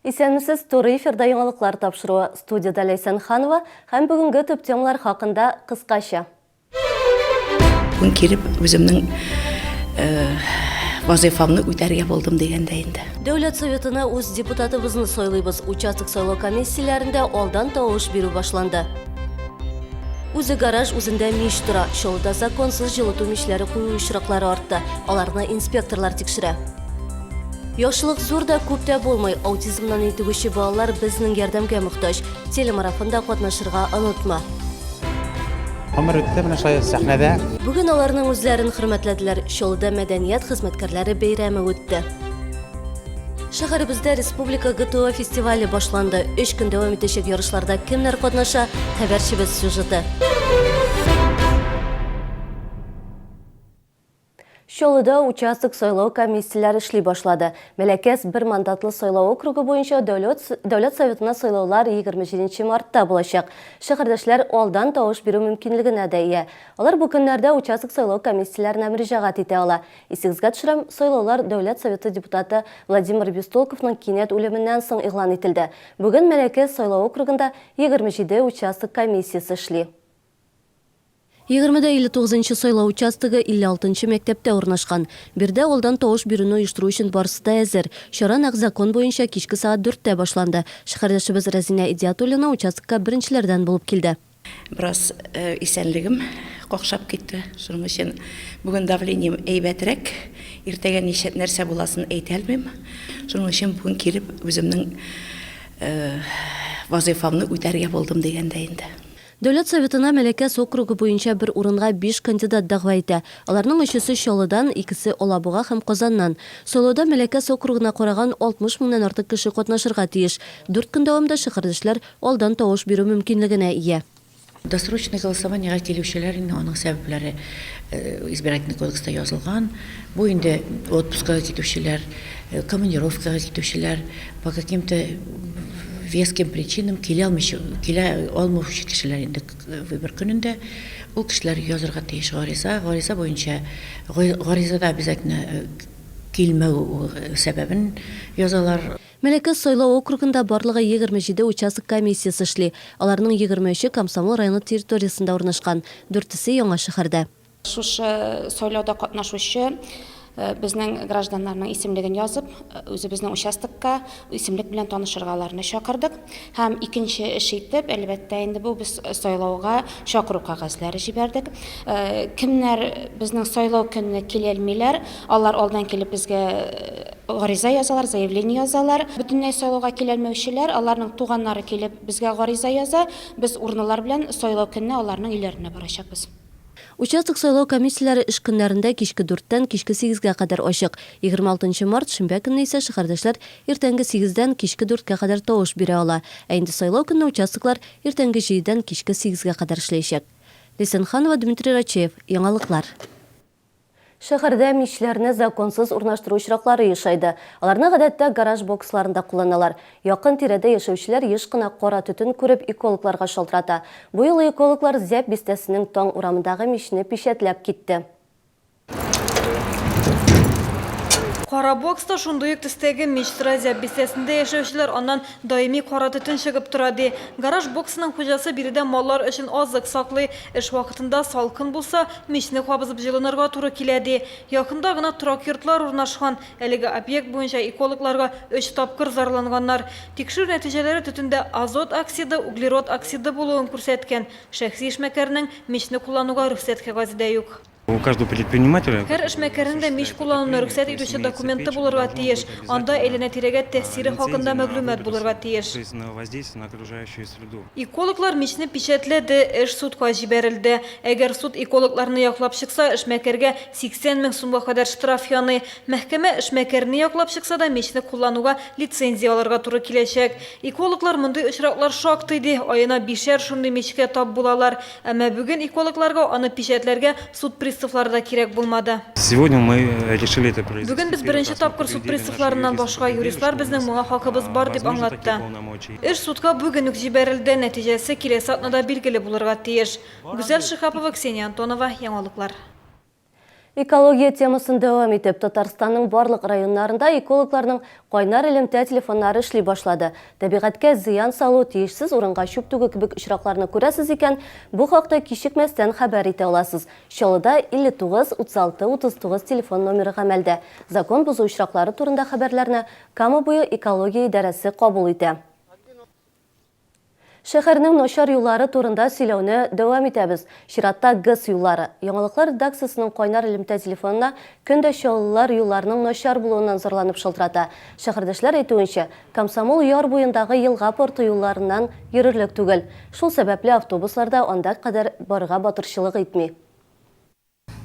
Исәнмесез, туры эфирда яңалыклар тапшыруы. Студиядә Ләйсән Ханова һәм бүгенге төп темалар хакында кыскача. Бүген килеп үземнең вазыйфамны үтәргә булдым дигәндә инде. Дәүләт Советына үз депутатыбызны сайлыйбыз. Участок сайлау комиссияләрендә алдан тавыш бирү башланды. Үзе гараж, үзендә мич тора. Чаллыда законсыз җылыту мичләре кую очраклары артты. Аларны инспекторлар тикшерә. Яхшылык зур да, күп тә булмый. Аутизмнан интегүче балалар безнең ярдәмгә мохтаҗ. Телемарафонда катнашырга онытма. Гомер үтте менә шулай сәхнәдә. Бүген аларның үзләрен хөрмәтләделәр. Чаллыда мәдәният хезмәткәрләре бәйрәме үтте. Шәһәребездә республика ГТО фестивале башланды. Өч көн дәвам итәчәк ярышларда кемнәр катнаша? Хәбәрчебез сюжеты. Чаллыда участок сайлау комиссияләре эшли башлады. Мәләкәс бер мандатлы сайлау округы буенча Дәүләт, Дәүләт Советына сайлаулар 27 мартта булачак. Шәһәрдәшләр алдан тавыш бирү мөмкинлегенә дә ия. Алар бу көннәрдә участок сайлау комиссияләренә мөрәҗәгать итә ала. Исегезгә төшерәм, сайлаулар Дәүләт Советы депутаты Владимир Бестолковның кинәт үлеменнән соң игълан ителде. Бүген Мәләкәс сайлау округында 27 участок комиссиясе эшли. Егермедә 59 нчы сайлау участогы 56 нчы мәктәптә урнашкан. Биредә алдан тавыш бирүне оештыру өчен барысы да әзер. Чара нәкъ закон буенча кичке сәгать дүрттә башланды. Шәһәрдәшебез Рәзинә Идиатуллина участокка беренчеләрдән булып килде. Бераз исәнлегем какшап китте. Шуның өчен бүген давлением әйбәтрәк. Иртәгә ничә, нәрсә буласын әйтә алмыйм. Шуның өчен бүген килеп үземнең вазыйфамны үтәргә булдым дигәндә инде. Дәүләт Советына Мәләкәс округы буенча бер урынга биш кандидат дәгъва итә. Аларның өчесе Чаллыдан, икесе Алабуга һәм Казаннан. Сайлауда Мәләкәс округына караган 60 меңнән артык кеше катнашырга тиеш. Дүрт көн дәвамында шәһәрдәшләр алдан тавыш бирү мөмкинлегенә ия. Досрочный голосованиегә килүчеләр инде аның сәбәпләре Избирательный кодекста язылган. Бу инде отпускага китүчеләр, командировкага китүчеләр, по каким-то веским причинам килә алмыйча, килә алмаучы кешеләр инде выбор көнендә ул кешеләр язырга тиеш гариза. Гариза буенча, гаризада обязательно килмәү сәбәбен язалар. Мәләкәс сайлау округында барлыгы 27 участок комиссиясе эшли. Аларның 23-е Комсомол районы территориясендә урнашкан, дүртесе Яңа шәһәрдә. Шушы сайлауда катнашучы безнең гражданнарның исемлеген язып, үзебезнең участокка исемлек белән танышырга аларны чакырдык. Һәм икенче эш итеп, әлбәттә инде бу без сайлауга чакыру кәгазьләре җибәрдек. Кемнәр безнең сайлау көнне киләлмиләр, алар алдан килеп безгә гариза язалар, заявление язалар. Бөтенләй сайлауга киләлмәүчеләр, аларның туганнары килеп безгә гариза яза, без урналар белән сайлау көнне аларның өйләренә барачакбыз. Участок сайлау комиссияләре эш көннәрендә кичке дүрттән кичке сигезгә кадәр ачык. 26 март, шимбә көнне исә шәһәрдәшләр иртәнге сигездән кичке дүрткә кадәр тавыш бирә ала. Ә инде сайлау көнне участоклар иртәнге җидедән кичке сигезгә кадәр эшләячәк. Ләйсән Ханова, Дмитрий Рачеев, Яңалыклар. Шәһәрдә мичләрне законсыз урнаштыру очраклары ешайды. Аларны гадәттә гараж боксларында кулланалар. Якын тирәдә яшәүчеләр еш кына кара төтен күреп экологларга шалтырата. Бу юлы экологлар Зәб бистәсенең Таң урамындагы мичне пичәтләп китте. Кара бокста шундый ук төстәге мич тора. Зәб бистәсендә яшәүчеләр аннан даими кара төтен чыгып тора, ди. Гараж боксының хуҗасы биредә маллар өчен азык саклый. Эш вакытында салкын булса, мичне кабызып җылынырга туры килә, ди. Якында гына торак йортлар урнашкан. Әлеге объект буенча экологларга өч тапкыр зарланганнар. Тикшерү нәтиҗәләре төтендә азот оксиды, углерод оксиды булуын күрсәткән. Шәхси эшмәкәрнең мичне куллануга рөхсәт кәгазе дә юк. У каждого предпринимателя, Һәр эшмәкәрнең дә мич куллануны рөхсәт итүче документы булырга тиеш. Анда әйләнә-тирәгә тәэсире хакында мәгълүмат булырга тиеш. Экологлар мичне пичәтләде, эш судка җибәрелде. Әгәр суд экологларны яклап чыкса, эшмәкәргә 80 мең сумга кадәр штраф яный. Мәхкәмә эшмәкәрне яклап чыкса да, мичне куллануга лицензия алырга туры киләчәк. Экологлар мондый очраклар шактый ди, аена бишәр шундый мичкә тап булалар. Әмма бүген экологларга аны пичәтләргә суд приставлары да кирәк булмады. Сегодня мы решили это произвести. Бүген без беренче тапкыр суд приставларыннан башка юристлар безнең моңа хакыбыз бар дип аңлатты. Эш судка бүген үк җибәрелде, нәтиҗәсе киләсе атнада билгеле булырга тиеш. Гүзәл Шиһапова, Ксения Антонова, Яңалыклар. Экология темасын дәвам итеп, Татарстанның барлык районнарында экологларның кайнар элемтә телефоннары эшли башлады. Табигатькә зыян салу, тиешсез урынга чүп түгү кебек очракларны күрәсез икән, бу хакта кичекмәстән хәбәр итә аласыз. Чаллыда 59 36 39 телефон номеры гамәлдә. Закон бозу очраклары турында хәбәрләрне Кама буе экология идарәсе кабул итә. Шәһәрнең начар юллары турында сөйләүне дәвам итәбез. Чиратта ГЭС юллары. Яңалыклар редакциясенең кайнар элемтә телефонына көн дә чаллылар юлларның начар булуыннан зарланып шалтырата. Шәһәрдәшләр әйтүенчә, Комсомол яр буендагы елга порты юлларыннан йөрерлек түгел. Шул сәбәпле автобуслар да анда кадәр барырга батырчылык итми.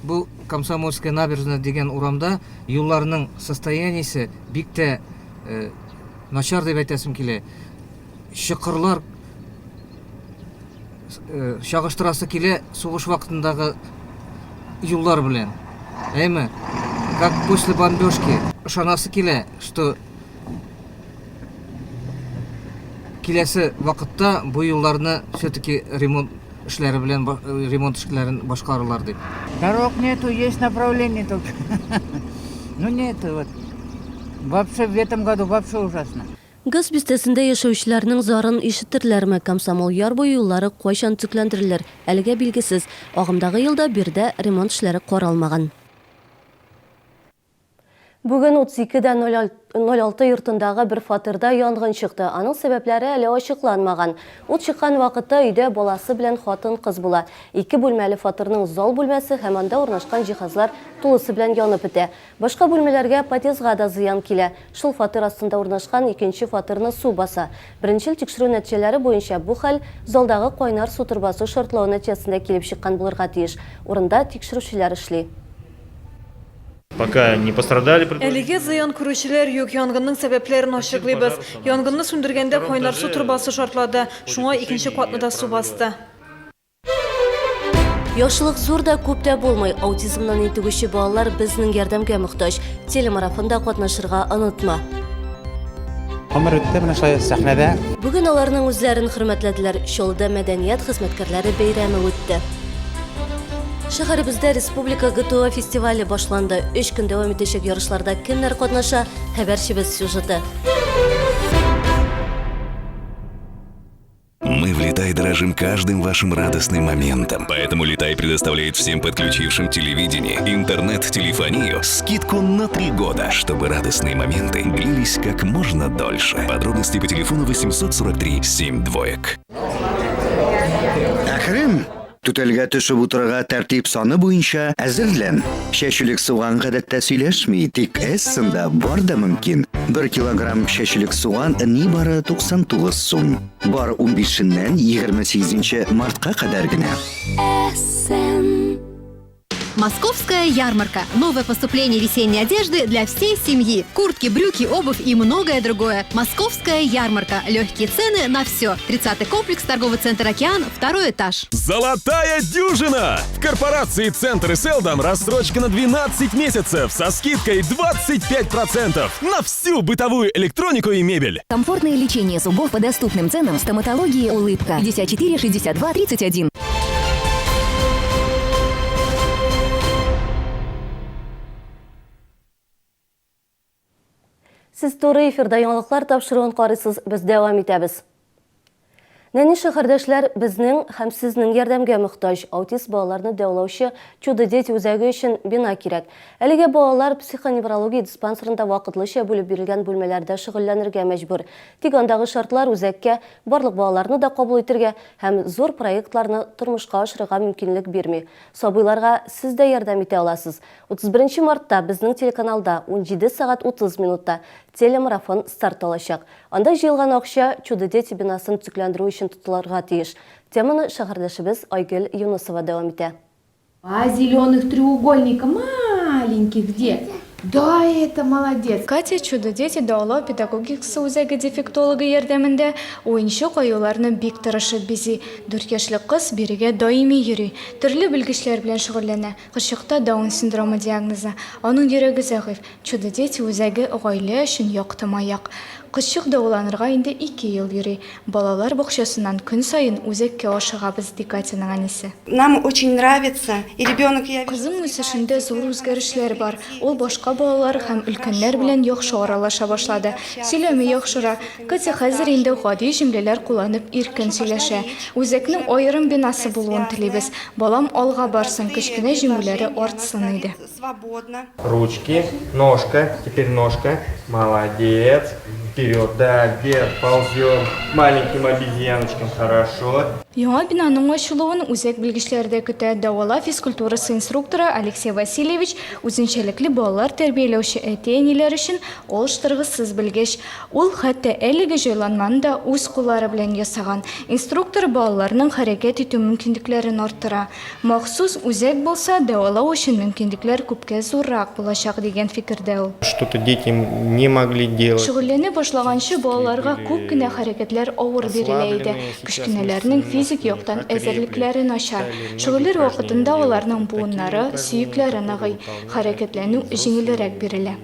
Бу Комсомольская набережная дигән урамда юлларның состояниесе бик тә начар дип әйтәсем килә. Чокырлар чагыштырасы килә сугыш вакытындагы юллар белән. Әйме? Как после бомбежки. Ышанасы килә, что киләсе вакытта бу юлларны все-таки ремонт эшләре белән ремонт эшләрен башкарырлар дип. Дорог нету, есть направление только. Ну нету вот. Вообще в этом году вообще ужасно. ГЭС бистәсендә яшәүчеләрнең зарын ишетерләрме, Комсомол яр буе юллары кайчан төзекләндерелер, әлегә билгесез. Агымдагы елда биредә ремонт эшләре каралмаган. Бүген 32 дә 06 йортындагы бер фатирда янгын чыкты. Аның сәбәпләре әле ачыкланмаган. Ут чыккан вакытта өйдә баласы белән хатын-кыз була. Ике бүлмәле фатирның зал бүлмәсе һәм анда урнашкан җиһазлар тулысы белән янып бетә. Башка бүлмәләргә, подъездга да зыян килә. Шул фатир астында урнашкан икенче фатирны су баса. Беренчел тикшерү нәтиҗәләре буенча, бу хәл залдагы кайнар су торбасы шартлау нәтиҗәсендә килеп чыккан булырга тиеш. Урында тикшерүчеләр эшли. Пока не пострадали. Әлегә зыян күрүчеләр юк, янгынның сәбәпләрен ачыклыйбыз. Янгынны сүндергәндә кайнар су торбасы шартлады, шуңа икенче катны да су басты. Яхшылык зур да, күп тә булмый. Аутизмнан интегүче балалар безнең ярдәмгә мохтаҗ. Телемарафонда катнашырга онытма. Гомер үтте менә шулай сәхнәдә. Бүген аларның үзләрен хөрмәтләделәр. Чаллыда мәдәният хезмәткәрләре бәйрәме үтте. Шәһәребездә республика ГТО фестивале башланды. Өч көн дәвам итәчәк ярышларда кемнәр катнаша? Хәбәрчебез сюжеты. Мы в Летай дорожим каждым вашим радостным моментом. Поэтому Летай предоставляет всем подключившим телевидение, интернет, телефонию скидку на три года, чтобы радостные моменты длились как можно дольше. Подробности по телефону 843 7 двоек. Әкрен! Түтәлгә төшеп утырырга тәртип саны буенча әзерлән. Чәчүлек суган гадәттә сөйләшми, тик Эссенда бар да мөмкин. Бер килограмм чәчүлек суган нибары 99 сум. Бар 15-ннән 28 мартка кадәр генә. Эссен. Московская ярмарка. Новое поступление весенней одежды для всей семьи. Куртки, брюки, обувь и многое другое. Московская ярмарка. Легкие цены на все. 30-й комплекс, торговый центр «Океан», второй этаж. Золотая дюжина! В корпорации «Центр» и «Селдом» рассрочка на 12 месяцев со скидкой 25% на всю бытовую электронику и мебель. Комфортное лечение зубов по доступным ценам в стоматологии «Улыбка». 54 62 31. Сез туры эфирда яңалыклар тапшыруын карыйсыз, без дәвам итәбез. Нәни шәһәрдәшләр безнең һәм сезнең ярдәмгә мохтаҗ. Аутист балаларны дәвалаучы Чудо дети үзәге өчен бина кирәк. Әлегә балалар психоневрология диспансерында вакытлыча бүлеп бирелгән бүлмәләрдә шөгыльләнергә мәҗбүр. Тик андагы шартлар үзәккә барлык балаларны да кабул итергә һәм зур проектларны тормышка ашырырга мөмкинлек бирми. Сабыйларга сез дә ярдәм итә аласыз. 31 мартта безнең телеканалда 17 сәгать 30 минутта телемарафон старт алачак. Анда җыелган акча Чудо дети бинасын төзекләндерү өчен тотылырга тиеш. Теманы шәһәрдәшебез Айгөл Юнысова дәвам итә. Два зеленых треугольника маленьких где? Да, это молодец. Катя Чудо дети дәвалау педагогикасы үзәге дефектологы ярдәмендә уенчык аюларны бик тырышып бизи. Дүрт яшьлек кыз бирегә даими йөри, төрле белгечләр белән шөгыльләнә. Кызчыкта Даун синдромы диагнозы. Аның йөрәге зәгыйфь. Чудо-дети үзәге гаилә өчен якты маяк. Кызчык дәваланырга инде ике ел йөри. Балалар бакчасыннан көн саен үзәккә ашыгабыз, ди Катяның әнисе. Нам очень нравится, и ребенок я вижу. Кызым үсешендә зур үзгәрешләр бар. Ул башка балалар һәм өлкәннәр белән яхшы аралаша башлады. Сөйләме яхшыра. Катя хәзер инде гади җөмләләр кулланып иркен сөйләшә. Үзәкнең аерым бинасы булуын телибез. Балам алга барсын, кечкенә җиңүләре артсын иде. Свободно. Ручки, ножка, теперь ножка. Молодец. Вперед, да, вверх, ползем. Маленьким обезьяночкам хорошо. Яңа бинаның ачылуын үзәк белгечләре дә көтә. Дәвала физкультурасы инструкторы Алексей Васильевич үзенчәлекле балалар тәрбияләүче әти-әниләр өчен алыштыргысыз белгеч. Ул хәтта әлеге җайланманы да үз куллары белән ясаган. Инструктор балаларның хәрәкәт итү мөмкинлекләрен арттыра. Махсус үзәк булса, дәвалау өчен мөмкинлекләр күпкә зуррак булачак, дигән фикердә ул. Что-то дети не могли делать. Шөгыльләнә башлаганчы балаларга күп кенә хәрәкәтләр авыр бирелә иде. Кечкенәләрнең физик яктан әзерлекләре начар. Шөгыльләр вакытында аларның буыннары, сөякләре ныгый, хәрәкәтләнү җиңелрәк бирелә.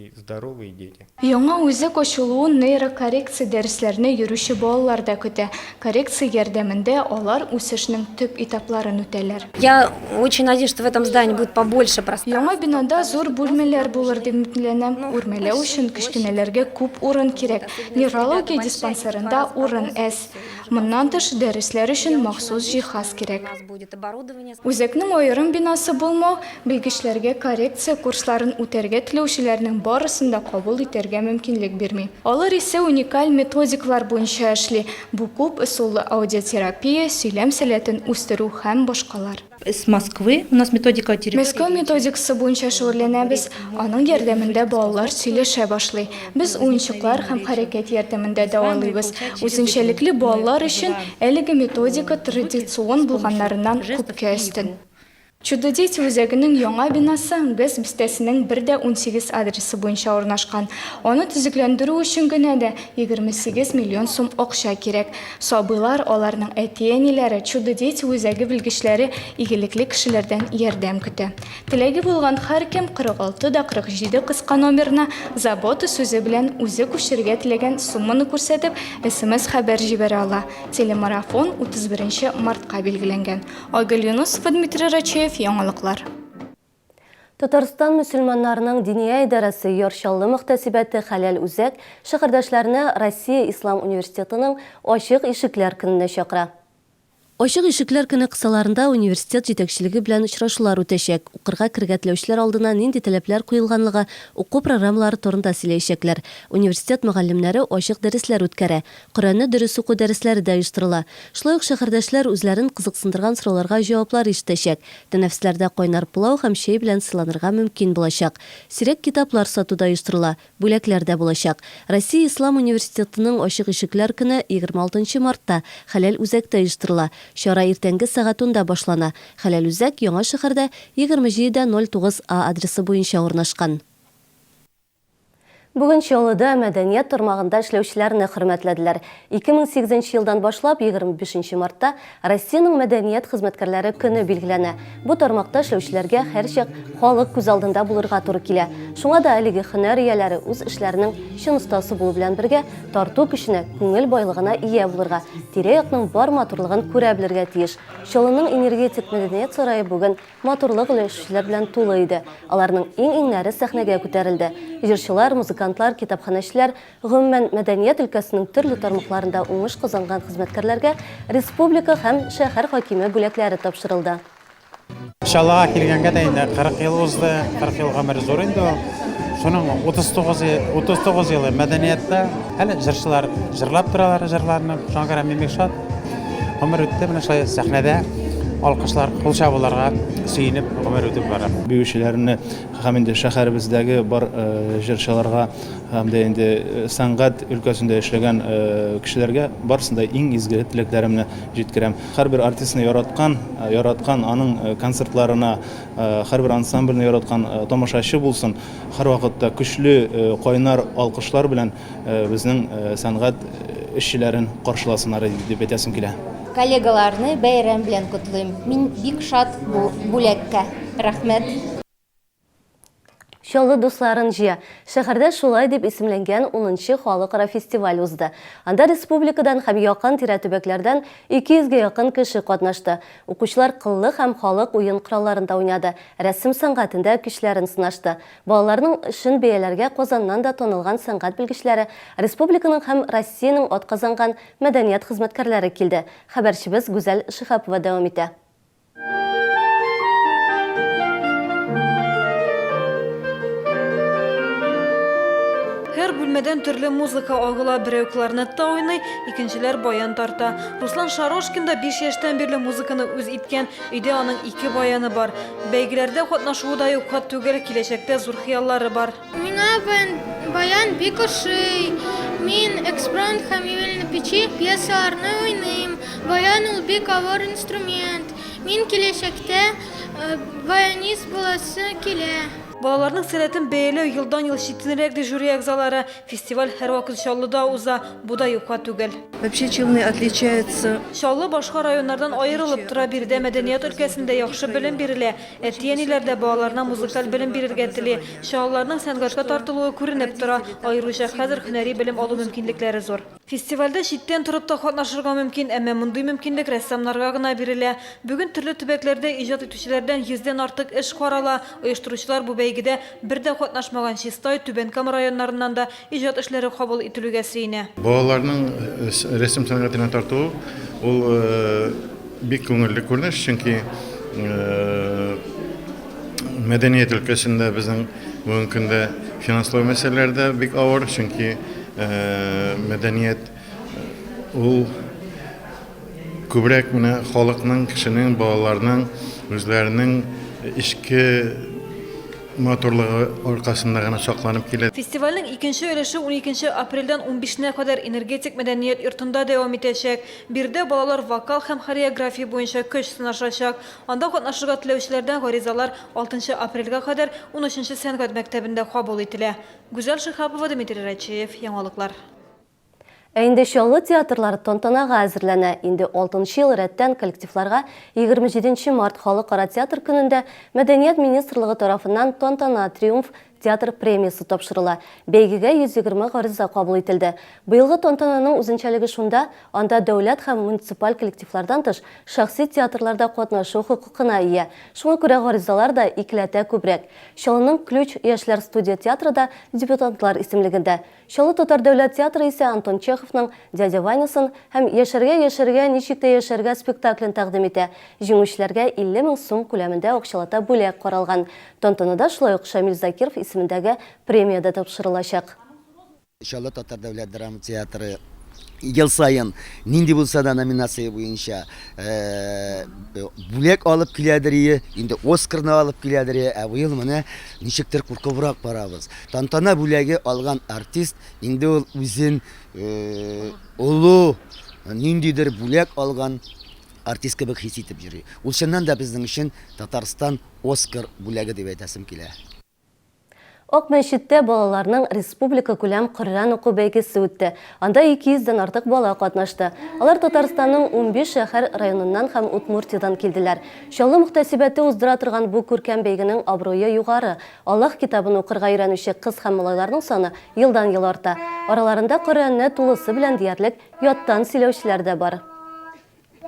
Яңа үзәк ачылуын нейрокоррекция дәресләренә йөрүче балалар да көтә. Коррекция ярдәмендә алар үсешнең төп этапларын үтәләр. Я очень надеюсь, что в этом здании будет побольше пространства. Яңа бинада зур бүлмәләр булыр дип өметләнәм. Үрмәләү өчен кечкенәләргә күп урын кирәк. Неврология диспансерында урын әз. Моннан тыш, дәресләр өчен махсус җиһаз кирәк. Үзәкнең аерым бинасы булмау белгечләргә коррекция курсларын үтәргә теләүчеләрнең барысын да кабул итәргә мөмкинлек бирми. Алар исә уникаль методикалар буенча эшли, бу күп ысуллы аудиотерапия, сөйләм сәләтен үстерү һәм башкалар. С Москвы у нас методика терапии. Мәскәү методикасы буенча шөгыльләнәбез, аның ярдәмендә балалар сөйләшә башлый. Без уенчыклар һәм хәрәкәт ярдәмендә дәвалыйбыз. Үзенчәлекле балалар өчен әлеге методика традицион булганнарыннан күпкә өстен. Чудо-дети үзәгенең яңа бинасы ГЭС бистәсенең 1 дә 18 адресы буенча урнашкан. Аны төзекләндерү өчен генә дә 28 миллион сум акча кирәк. Сабыйлар, аларның әти-әниләре, Чудо-дети үзәге белгечләре игелекле кешеләрдән ярдәм көтә. Теләге булган һәркем 46 да 47 кыска номерына Забота сүзе белән үзе күчерергә теләгән сумманы күрсәтеп, смс-хәбәр җибәрә ала. Телемарафон 31 нче мартка билгеләнгән. Айгөл Юнысова, Дмитрий Рачеев, Яңалыклар. Татарстан мөселманнарының Диния идарәсе Яр Чаллы мөхтәсибәте Хәләл үзәк шәһәрдәшләрне Россия ислам университетының Ачык ишекләр көненә чакыра. Ачык ишекләр көне кысаларында университет җитәкчелеге белән очрашулар үтәчәк, укырга керергә теләүчеләр алдына нинди таләпләр куелганлыгы, уку программалары турында сөйләячәкләр. Университет мөгаллимнәре ачык дәресләр үткәрә. Коръәнне дөрес уку дәресләре дә оештырыла. Шулай ук шәһәрдәшләр үзләрен кызыксындырган сорауларга җаваплар ишетәчәк. Тәнәфесләрдә кайнар пылау һәм чәй белән сыйланырга мөмкин булачак. Сирәк китаплар сату да оештырыла, бүләкләр дә булачак. Россия ислам университетының Ачык ишекләр көне 26 нчы мартта Хәләл үзәктә оештырыла. Чара иртәнге сәгать унда башлана. Хәләл үзәк Яңа шәһәрдә 27 дә 09 А адресы буенча урнашкан. Бүген Чаллыда мәдәният тармагында эшләүчеләрне хөрмәтләделәр. 2008 нче елдан башлап 25 нче мартта Россиянең мәдәният хезмәткәрләре көне билгеләнә. Бу тармакта эшләүчеләргә һәрчак халык күз алдында булырга туры килә. Шуңа да әлеге һөнәр ияләре үз эшләренең чын остасы булу белән бергә, тарту көченә, күңел байлыгына ия булырга, тирә-якның бар матурлыгын күрә белергә тиеш. Чаллының Энергетик мәдәният сарае бүген Матурлык өләшүчеләр белән тулы иде. Аларның иң-иңнәре сәхнәгә күтәрелде. Җырчылар, музыкантлар, китапханәчеләр, гомумән, мәдәният өлкәсенең төрле тармакларында уңыш казанган хезмәткәрләргә республика һәм шәһәр хакиме бүләкләре тапшырылды. Чаллыга килгәнгә дә инде 40 ел узды. 40 ел гомер зур инде ул. Шуның 39, 39 елы мәдәнияттә. Әле җырчылар җырлап торалар җырларны. Шуңа күрә мин бик шат. Гомер үтте менә шулай сәхнәдә алкышлар, кул чабуларга сөенеп гомер үтеп бара. Биючеләрне һәм инде шәһәребездәге бар җырчыларга һәм дә инде сәнгать өлкәсендә эшләгән кешеләргә барысын да иң изге теләкләремне җиткерәм. Һәрбер артистны яраткан, яраткан, аның концертларына, һәрбер ансамбльне яраткан тамашачы булсын, һәрвакытта көчле, кайнар алкышлар белән Безнең сәнгать эшчеләрен каршыласыннар иде дип әйтәсем килә. Коллегаларны бәйрәм белән котлыйм. Мин бик шат бу бүләккә. Рәхмәт. Чаллы дусларын җыя. Шәһәрдә шулай дип исемләнгән унынчы халыкара фестиваль узды. Анда республикадан һәм якын-тирә төбәкләрдән 200 гә якын кеше катнашты. Укучылар кыллы һәм халык уен коралларында уйнады, рәсем сәнгатендә көчләрен сынашты. Балаларның эшен бәяләргә Казаннан да танылган сәнгать белгечләре, республиканың һәм Россиянең атказанган мәдәният хезмәткәрләре килде. Хәбәрчебез Гүзәл Шиһапова дәвам итә. Һәр бүлмәдән төрле музыка агыла, берәү кларнетта уйный, икенчеләр баян тарта. Руслан Шарошкин да 5 яшьтән бирле музыканы үз иткән, өйдә аның ике баяны бар. Бәйгеләрдә катнашуы да юкка түгел, киләчәктә зур хыяллары бар. Миңа баян бик ошый. Мин Экспромт һәм Ювель на печи пьесаларны уйныйм. Баян ул бик авыр инструмент. Мин киләчәктә баянист буласы килә. Балаларның сәләтен бәяләү елдан-ел читенрәк, ди жюри әгъзалары. Фестиваль һәрвакыт Чаллыда уза, бу да юкка түгел. Вообще Челны отличается. Чаллы башка районнардан аерылып тора, биредә мәдәният өлкәсендә яхшы белем бирелә. Әти-әниләр дә балаларына музыкаль белем бирергә тели. Чаллыларның сәнгатькә тартылуы күренеп тора. Аеруча хәзер һөнәри белем алу мөмкинлекләре зур. Фестивальдә читтән торып та катнашырга мөмкин, әмма мондый мөмкинлек рәссамнарга гына бирелә. Бүген төрле төбәкләрдә иҗат итүчеләрдән йөздән артык эш карала. Оештыручылар бу бәйгедә бер дә катнашмаган Чистай, Түбән Кама районнарыннан да иҗат эшләре кабул ителүгә сөенә. Балаларның рәсем сәнгатенә тартылу ул Бик күңелле күренеш, чөнки мәдәният өлкәсендә безнең бүгенге көндә финанслау мәсьәләләре дә бик авыр, чөнки мәдәният ул күбрәк менә халыкның, кешенең, балаларның үзләренең эчке матурлыгы аркасында гына сакланып килә. Фестивальнең икенче өлеше уникенче апрельдән унбишенә кадәр Энергетик мәдәният йортында дәвам итәчәк. Биредә балалар вокал һәм хореография буенча көч сынашачак. Анда катнашырга теләүчеләрдән гаризалар алтынчы апрельгә кадәр унөченче сәнгать мәктәбендә кабул ителә. Гүзәл Шиһапова, Дмитрий Рачеев, Яңалыклар. Ә инде Чаллы театрлары тантанага әзерләнә. Инде алтынчы ел рәттән коллективларга 27 нче март Халыкара театр көнендә Мәдәният министрлыгы тарафыннан Тантана, Триумф театр премиясе тапшырыла. Бәйгегә 120 гариза кабул ителде. Быелгы тантананың үзенчәлеге шунда, анда дәүләт һәм муниципаль коллективлардан тыш, шәхси театрлар да катнашу хокукына ия. Шуңа күрә гаризалар да икеләтә күбрәк. Чаллының Ключ яшьләр студия театры да дебютантлар исемлегендә. Чаллы татар дәүләт театры исә Антон Чеховның Дядя Ванясын һәм Яшәргә, яшәргә, ничек тә яшәргә спектаклен тәкъдим итә. Җиңүчеләргә 50 мең сум күләмендә акчалата бүләк каралган. Тантанада шулай ук Шамил Закиров исемендәге премия дә тапшырылачак. Чаллы татар дәүләт драма театры ел саен нинди булса да номинация буенча бүләк алып киләдер ие, инде Оскарны алып киләдер ие, ә быел менә ничектер куркыбрак барабыз. Тантана бүләге алган артист инде ул үзен олы ниндидер бүләк алган артист кебек хис итеп йөри. Ул чыннан да безнең өчен Татарстан Оскар бүләге дип әйтәсем килә. Ак мәчеттә балаларның республикакүләм Коръән уку бәйгесе үтте. Анда 200 дән артык бала катнашты. Алар Татарстанның 15 шәһәр-районыннан һәм Удмуртиядән килделәр. Чаллы мөхтәсибәте уздыра торган бу күркәм бәйгенең абруе югары. Аллаһ китабын укырга өйрәнүче кыз һәм малайларның саны елдан-ел арта. Араларында Коръәнне тулысы белән диярлек яттан сөйләүчеләр дә бар.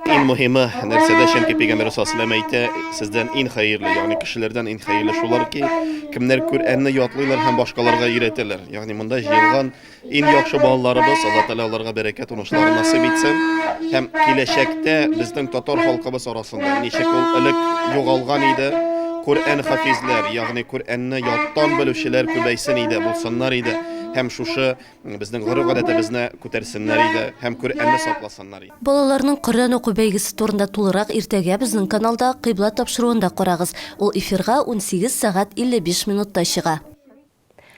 Иң мөһиме нәрсәдә, чөнки Пәйгамбәрбез саллаллаһу алейһи әйтә, сездән иң хәерле, ягъни кешеләрдән иң хәерле шулар ки, кемнәр Коръәнне ятлыйлар һәм башкаларга өйрәтәләр. Ягъни монда җыелган иң яхшы балаларыбыз, Алла Тәгалә аларга бәрәкәт, уңышлар насыйп итсен. Һәм киләчәктә безнең татар халкыбыз арасында ничек ул элек югалган иде, Коръән хафизләр, ягъни Коръәнне яттан белүчеләр күбәйсен иде, булсыннар иде. Һәм шушы Безнең гореф-гадәтебезне күтәрсеннәр иде һәм Коръәнне сакласыннар иде. Балаларның Коръән уку бәйгесе турында тулырак иртәгә безнең каналда Кыйбла тапшыруында карагыз. Ул эфирга 18 сәгать 55 минутта чыга.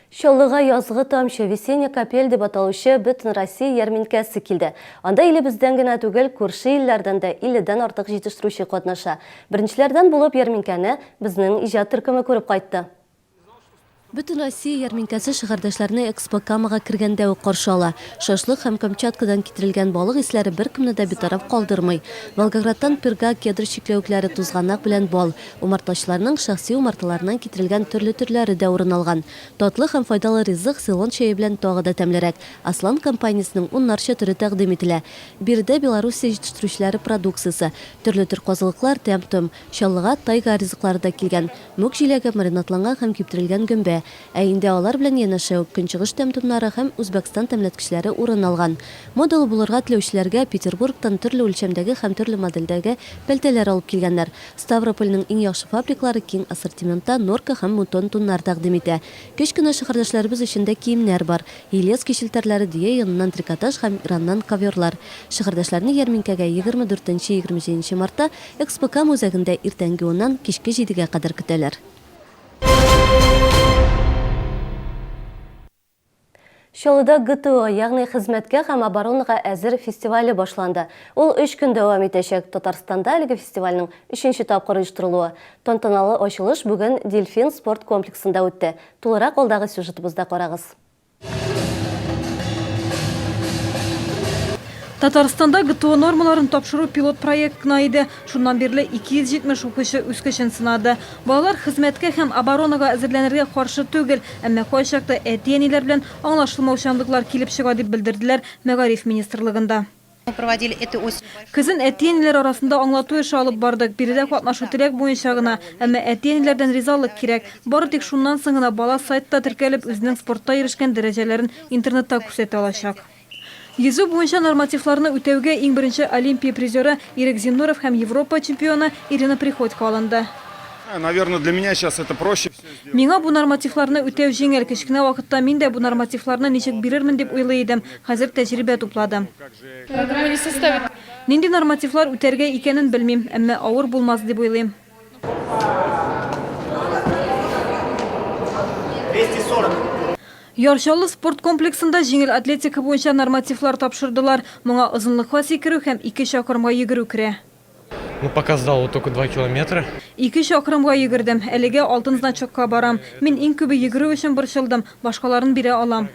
Чаллыга Язгы тамчы, Весенняя капель дип аталучы Бөтенроссия ярминкәсе килде. Анда илебездән генә түгел, күрше илләрдән дә 50 дән артык җитештерүче катнаша. Беренчеләрдән булып ярминкәне безнең иҗат төркеме күреп кайтты. Бөтен Россия ярминкәсе шәһәрдәшләрне Экспо Камага кергәндә үк каршы ала. Шашлык һәм Камчаткадан китерелгән балык исләре беркемне дә битараф калдырмый. Волгоградтан перга, кедр чикләвекләре, тузганак белән бал, умартачыларның шәхси умарталарыннан китерелгән төрле төрләре дә урын алган. Татлы һәм файдалы ризык Цейлон чәе белән тагы да тәмлерәк. Аслан компаниясенең уннарча төре тәкъдим ителә. Биредә Белоруссия җитештерүчеләре продукциясе, төрле төр казылыклар, тәм-том, Чаллыга тайга ризыклары да килгән. Мүк җиләге, маринадланган һәм киптерелгән гөмбә. Ә инде алар белән янәшә үк Көнчыгыш тәм-томнары һәм Үзбәкстан тәмләткечләре урын алган. Модалы булырга теләүчеләргә Петербургтан төрле үлчәмдәге һәм төрле модельдәге пәлтәләр алып килгәннәр. Ставропольнең иң яхшы фабриклары киң ассортиментта норка һәм мутон туннар тәкъдим итә. Кечкенә шәһәрдәшләребез өчен дә киемнәр бар. Елецкий челтәрләре, дөя йоныннан трикотаж һәм Ираннан коверлар. Шәһәрдәшләрне ярминкәгә 24-27 мартта Экспокам үзәгендә иртәнге уннан кичке җидегә кадәр көтәләр. Чаллыда ГТО, ягъни Хезмәткә һәм оборонага әзер фестивале башланды. Ул өч көн дәвам итәчәк. Татарстанда әлеге фестивальнең өченче тапкыр оештырылуы. Тантаналы ачылыш бүген Дельфин спорт комплексында үтте. Тулырак алдагы сюжетыбызда карагыз. Татарстанда ГТО нормаларын тапшыру пилот проект кына иде. Шуннан бирле 270 укучы үз көчен сынады. Балалар хезмәткә һәм оборонага әзерләнергә каршы түгел, әмма кайчакта әти-әниләр белән аңлашылмаучанлыклар килеп чыга, дип белдерделәр Мәгариф министрлыгында. Көзен әти-әниләр арасында аңлату эше алып бардык. Биредә катнашу теләк буенча гына, әмма әти-әниләрдән ризалык кирәк. Бары тик шуннан соң гына бала сайтта теркәлеп, үзенең спортта ирешкән дәрәҗәләрен интернетта күрсәтә алачак. Йөзү буенча нормативларны үтәүгә иң беренче Олимпия призеры Ирек Зиннуров һәм Европа чемпионы Ирина Приходько алынды. Наверное, для меня сейчас это проще все сделать. Миңа бу нормативларны үтәү җиңел. Кечкенә вакытта мин дә бу нормативларны ничек бирермен дип уйлый идем. Хәзер тәҗрибә тупладым. Нинди нормативлар үтәргә икәнен белмим, әмма авыр булмас дип уйлыйм. 240. Яр Чаллы спорт комплексында җиңел атлетика буенча нормативлар тапшырдылар. Моңа озынлыкка сикерү һәм ике чакрымга йөгерү керә. Ну, пока сдал вот только 2 километра. Ике чакрымга йөгердем. Әлегә алтын значокка барам. Мин иң күбе йөгерү өчен борчылдым, башкаларын бирә алам.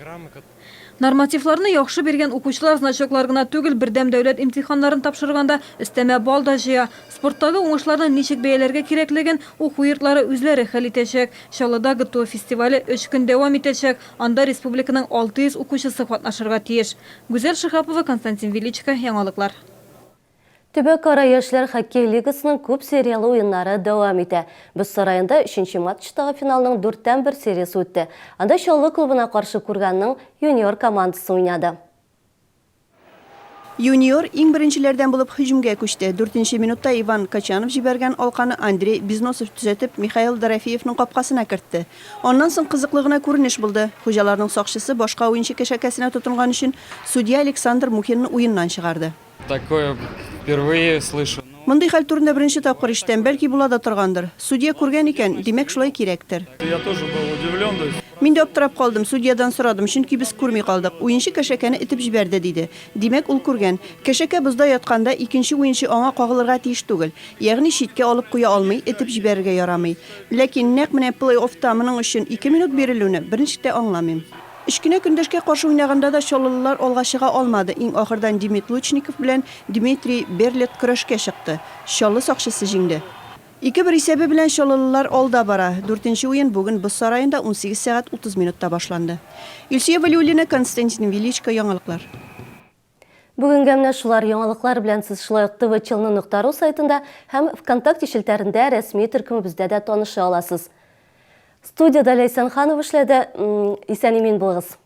Нормативларны яхшы биргән укучылар значоклар гына түгел, бердәм дәүләт имтиханнарын тапшырганда өстәмә балл да җыя. Спорттагы уңышларны ничек бәяләргә кирәклеген уку йортлары үзләре хәл итәчәк. Чаллыда ГТО фестивале өч көн дәвам итәчәк, анда республиканың 600 укучысы катнашырга тиеш. Гүзәл Шиһапова, Константин Величко, Яңалыклар. Төбәкара яшьләр хоккей лигасының күп серияле уеннары дәвам итә. Боз сараенда өченче матчтагы финалның дүрттән бер сериясе үтте. Анда Чаллы клубына каршы Курганның Юниор командасы уйнады. Юниор иң беренчеләрдән булып һөҗүмгә күчте. Дүртенче минутта Иван Качанов җибәргән алканы Андрей Безносов төзәтеп, Михаил Дорофеевның капкасына кертте. Аннан соң кызыклы гына күренеш булды. Хуҗаларның сакчысы башка уенчы кәшәкәсенә тотынган өчен судья Александр Мухинны уеннан чыгарды. Такое впервые слышу. Мондый хәл турында беренче тапкыр ишетәм, бәлки була да торгандыр. Судья күргән икән, димәк, шулай кирәктер. Я тоже был удивлен, то есть. Мин дә аптырап калдым, судьядан сорадым, чөнки без күрми калдык. Уенчы кәшәкәне этеп җибәрде, диде. Димәк, ул күргән. Кәшәкә бозда ятканда, икенче уенчы аңа кагылырга тиеш түгел. Ягъни читкә алып куя алмый, этеп җибәрергә ярамый. Ләкин нәкъ менә плей-оффта моның өчен ике минут бирелүне берничек тә аңламыйм. Өч кенә көндәшкә каршы уйнаганда да чаллылылар алга чыга алмады, иң ахырдан Демид Лучников белән Дмитрий Берлет көрәшкә чыкты. Чаллы сакчысы җиңде. 2, бер исәбе белән чаллылылар алда бара. Дүртенче уен бүген Боз сараенда 18 сәгать 30 минутта башланды. Илсөя Вәлиуллина, Константин Величко, Яңалыклар. Бүгенгә менә шулар яңалыклар белән сез шулай ук tvchelny.ru сайтында һәм ВКонтакте челтәрендә рәсми төркемебездә дә таныша аласыз. Студиядә Ләйсән Ханова эшләде. Исән-имин булыгыз.